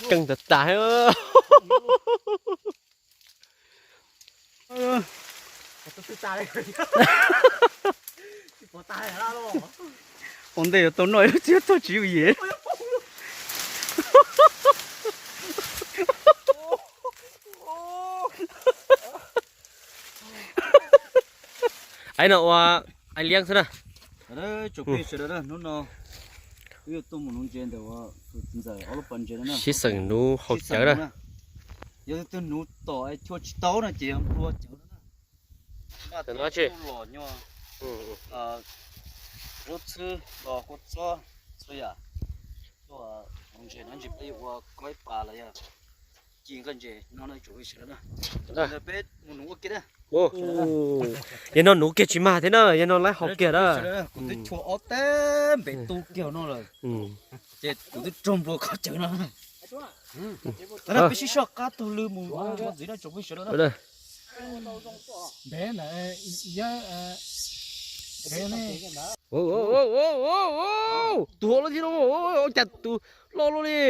Keej tas tas. Ua ntej yuav tau noj ib lub txiab txog tsis yooj yim. Ai no ua ai liab xwb na. Tsoom phooj ywg sawv daws, hnub no wb yuav tuaj mus nuv ntses ntawm tus txiv ntxawm ob lub pas ntses no na. Sib xeem nuv haus cawv na. Yog tus twg nuv tom chua tsis tau no ces yog nplua cawv no na. Mas tus los nyuag zaub txhwb los kua txob txhua yam. Tuaj nuv ntses no ntsis peb yuav ua koj ib pas los yog ci nqaij ntses no na tsoom phooj ywg sawv daws na. Peb mus nuv ua kiag na. Yog no nuv kiag tsis mag thiab na, yog no lawv haus kiag na. Kuv twb chua ob teg npem tu kiag no lawm. Ces kuv twb raug nplua koj cawv no. Peb sib soj qab taug lw mus ua ntxiv no tsoom phooj ywg sawv daws na. Tus hauv lawm thiab no, cas tus loj luaj li.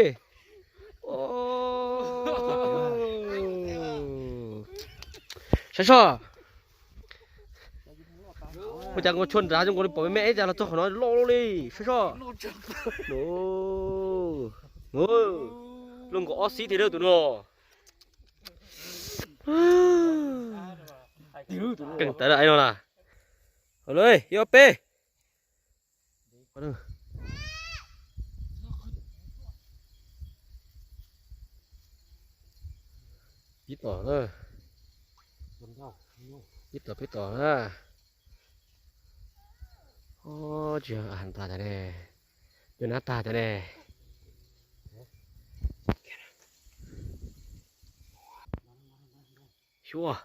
Saib soj. Ua cas nkaus tshuaj nrad zoo nkaus li pom me me ib cas los txog qhov no loj luaj li, saib soj. Luaj nkaus ob xib thiab tus no. Keej tawv lawm no las. Ib ob peb. Pib tom na. Pib tom pib tom na. Tsis yog tag tas ne, cov nab tag tas ne. Xyuas.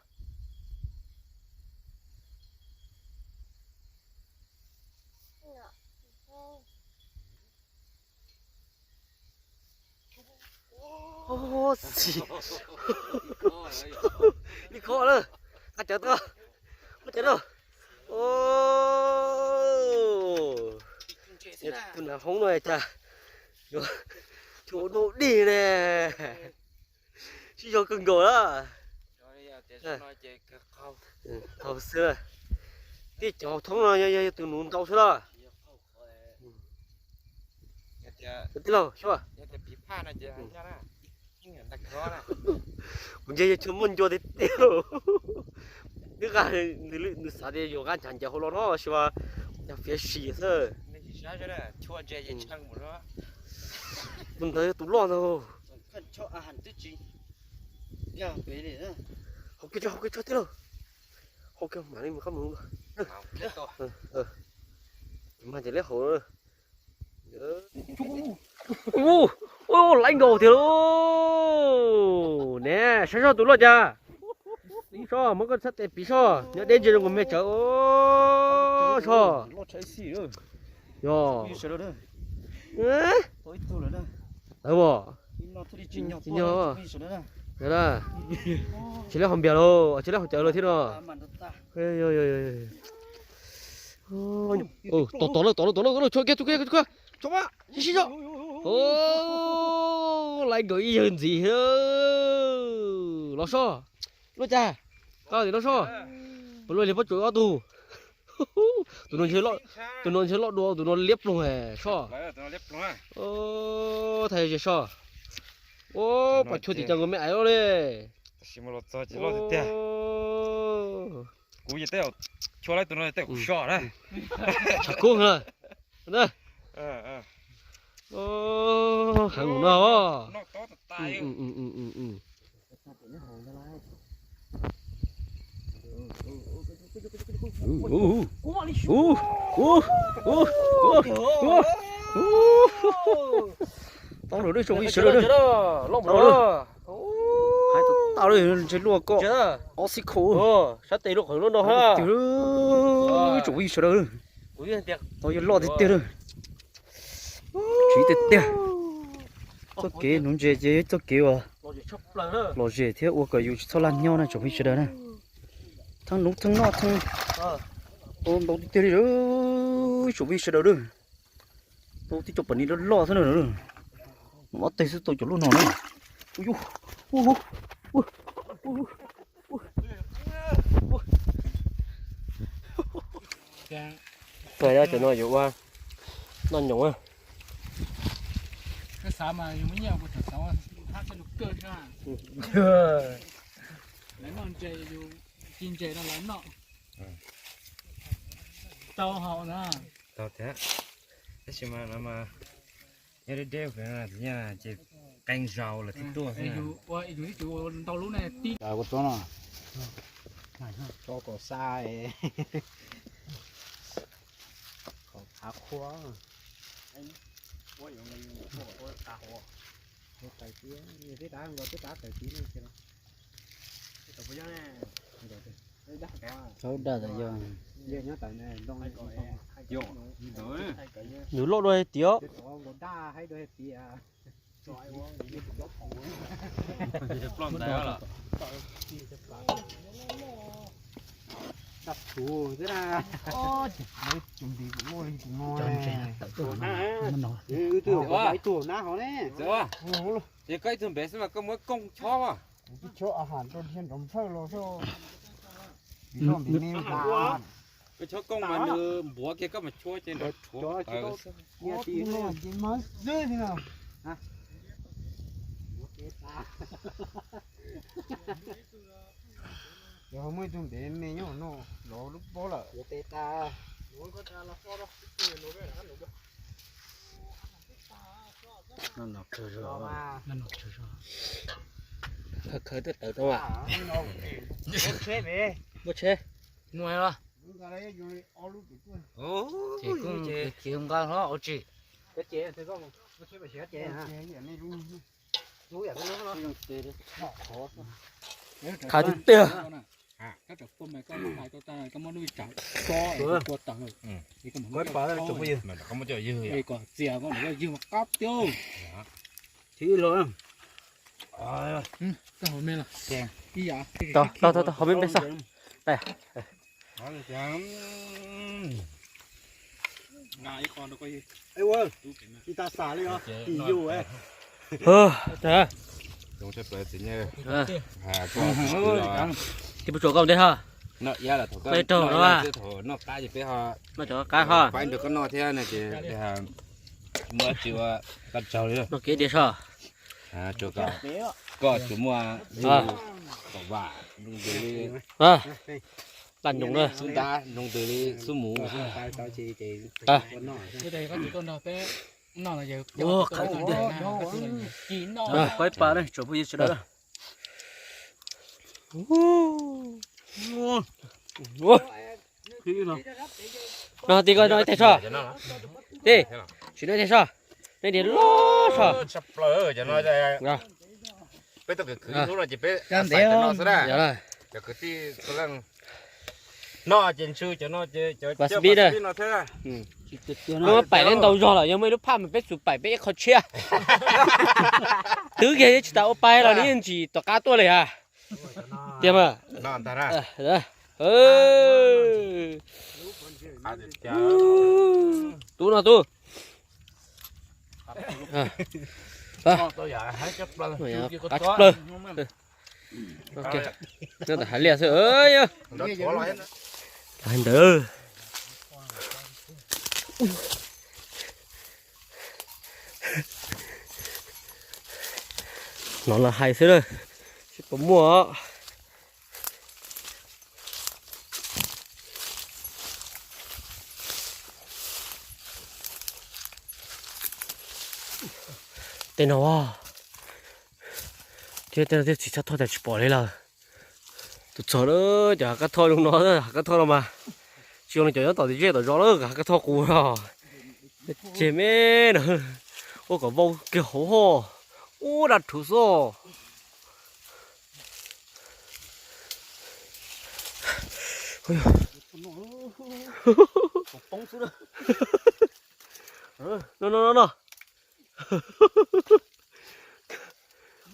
Xis, li kho lawm, qab cawv tau, qab cawv tau. Tus nav hoob no cas yuav tshuav ua dog dig ne. Sib zog kawg nkaus na. Qaug xwb. Tij cov hauv thoob no yog tus nuv ntau xwb na. Tij laug, kuv ntsia yog tshuav muaj ncua tiag tiag. Twb nqa, nws xav tias yuav nqa nchav ncaws hauv los no sis mas yog fiav sim xwb. Tus ntawd yog tus loj ntag. Hau kiag tso, hau kiag tso tij laug. Hau kiag mam li mus qab mus. Mas ces leb hauv. Ua, laiv nkaus tiag lauj. Ne, saib soj tus loj cas. Soj, muab koj sab tes piv soj, nyob deb ntsia zoo nkaus me tsawv soj. Yog. Tsis nyob, tsis leb hauv npias lauj, tsis leb hauv cawv lawm thiab no. Tom tom lawm, tom lawm, tom lawm, tom lawm, tso kiag, tso kiag, tso kiag, tso mas, sib sib tso. Laiv nkaus ib yawg ntxiv. Los soj, luaj cas, koj tim los soj, puas luaj li pob tsuas ob tug. Tus no ntshe loj dua tus no liab ploog soj. Thaij ze soj. Pom chua tim cov nkaus me ais loj li. Kuv tej chua lawm tus no tej kuv soj na. Tshav kub na. Heev no. Tau lawm, tsoom phooj ywg sawv daws. Hais tau lawm, ntshe luaj koj ob xib khaum. Sab tes luaj qhov lub no ha. Tsoom phooj ywg sawv daws, tau yog loj tiag tiag lawm. Tsiv tiag tiag. Txoj kev nuv ntses ces yog txoj kev uas lom zem thiab ua kom yus tsis txhob laj nyob na tsoom phooj ywg sawv daws na. Theej nuv theej noj theej ntau tiag tiag li, tsoom phooj ywg sawv daws. Tau tib co pom ni loj loj xwb na. Ob teg xwb tau cov lub no na. Ui, ui, ui, ui, ui. Cov no yuav ua noj nyoos. Lawv noj ntses, yus ci ntses no lawv noj. Tau haus na. Tau thiab. Tab sis mas no mas nyob deb deb, ces qee zaus lawm thiaj tuaj xwb. Yus ib tug ntau lub ne tib. Tso kom xa, kom qhuav. Twb tav nkaus twb tav tawm tid no. Thaub daj tas yog, yog nyob tas ntoo. Yus loj dua hais tias. Daj thuv xwb na. Ib tug nab hov ne. Ces koj ib tug npem xwb mas koj muab kooj chob. Koj chob kooj mas nws npuav kiag koj mas chuab ces nrov rhuav. Yog muaj ib tug npem me nyob no los lub pob lawm. Khawv khawv twb tawm tau. Muaj tsheb. Nuj los. Ces nqa hlo ua tsi. Khav tiag tiag. Tau, tau, tau, hauv peb peb xwb. Ib tag xav li os, tim yus. Tsis pub tsuas koj ntej ho. Peb raug no. Noj cov qab ho. Muab tsis ua tag tsaug li. Noj kev tias so. Koj tsuas muaj kom vam nroo ntws li, paj nroo na, xub ntab nroo ntws li xub mus. Ua, qhov ib pas ne, tsoom phooj ywg sawv daws. No tij, koj noj ib teg so. Tij, sim noj ib teg so. Nej tias loj so. Peb tau khwv ib hnub no ces peb xaiv cov no xwb na. Cov kwv tij txhua leej noj ces ntshe cov no ces cov no thiab. Koj muab paim li ntau zog lawm, yog muaj ib lub phaj mas peb txus paim peb ib qho tshiab. Twb kiag tsis tas ua pais los nws yeej ntsis tom qab tuaj li ha. Tiag mas. Tub no tub. Qab plaws. Nyob tom hav liaj xwb. Hais ntawd. No los hais xwb na, tsis pom muaj. Tej no, thiab tej no thiaj txiv txhab thoj tas tsis pom li lawm. Tus txog lawm, cov hav kab thoj zoo no, hav kab thoj no mas tsis zoo li cov nyob tom tim zej tom zos lawm, hav kab thoj qus no. Ceg me no, ua kom vau kiag hauv ho. Ub, daj rhuv xwb. No no no no.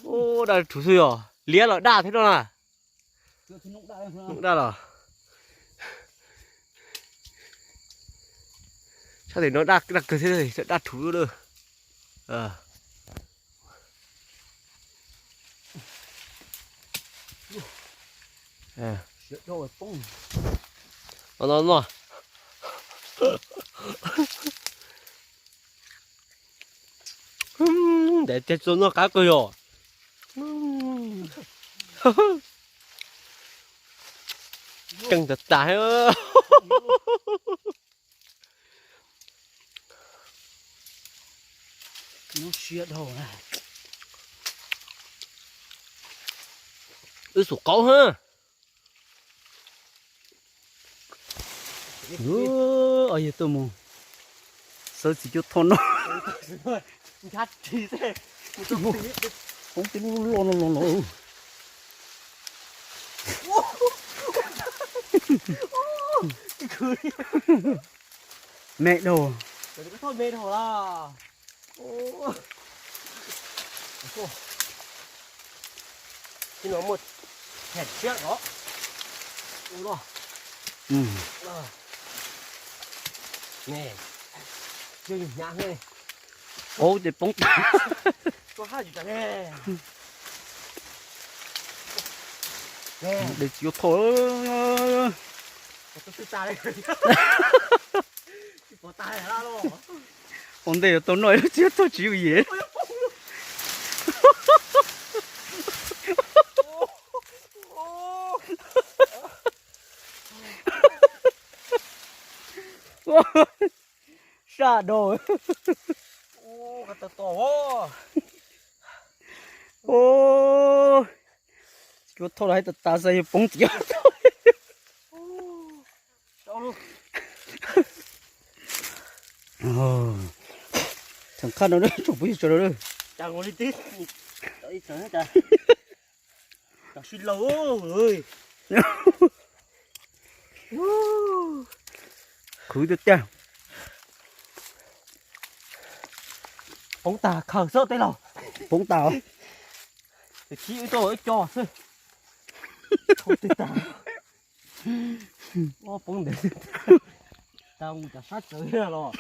Ub, daj rhuv xwb yog liab los daj thiab no na. Daj los. Sab tim no daj, daj kawg thiab, daj thuv lawm. No no. Ntev tiag, txua noj qab kawg yom. Keej tas tas. Wb xub qaub ha. Yog tuaj mus xawb txiv cuab thoj no. Poob tej lub loj no los los. Me dhau. Qaub ces poob tas. Dej txiv cuab thoj. Ua ntej yuav tau noj ib lub txiv cuab thoj tsis yooj yim. Saj dhau. Cuab thoj los hais tas tas xwb, yog poob txiv. Tseem qab no tsoom phooj ywg sawv daws. Khwv tiag tiag. Poob tas khaws xwb tej laug. Poob tas os. Tab sis wb tuaj ib co xwb. Poob ntev, tas mus cov sab tsawv los.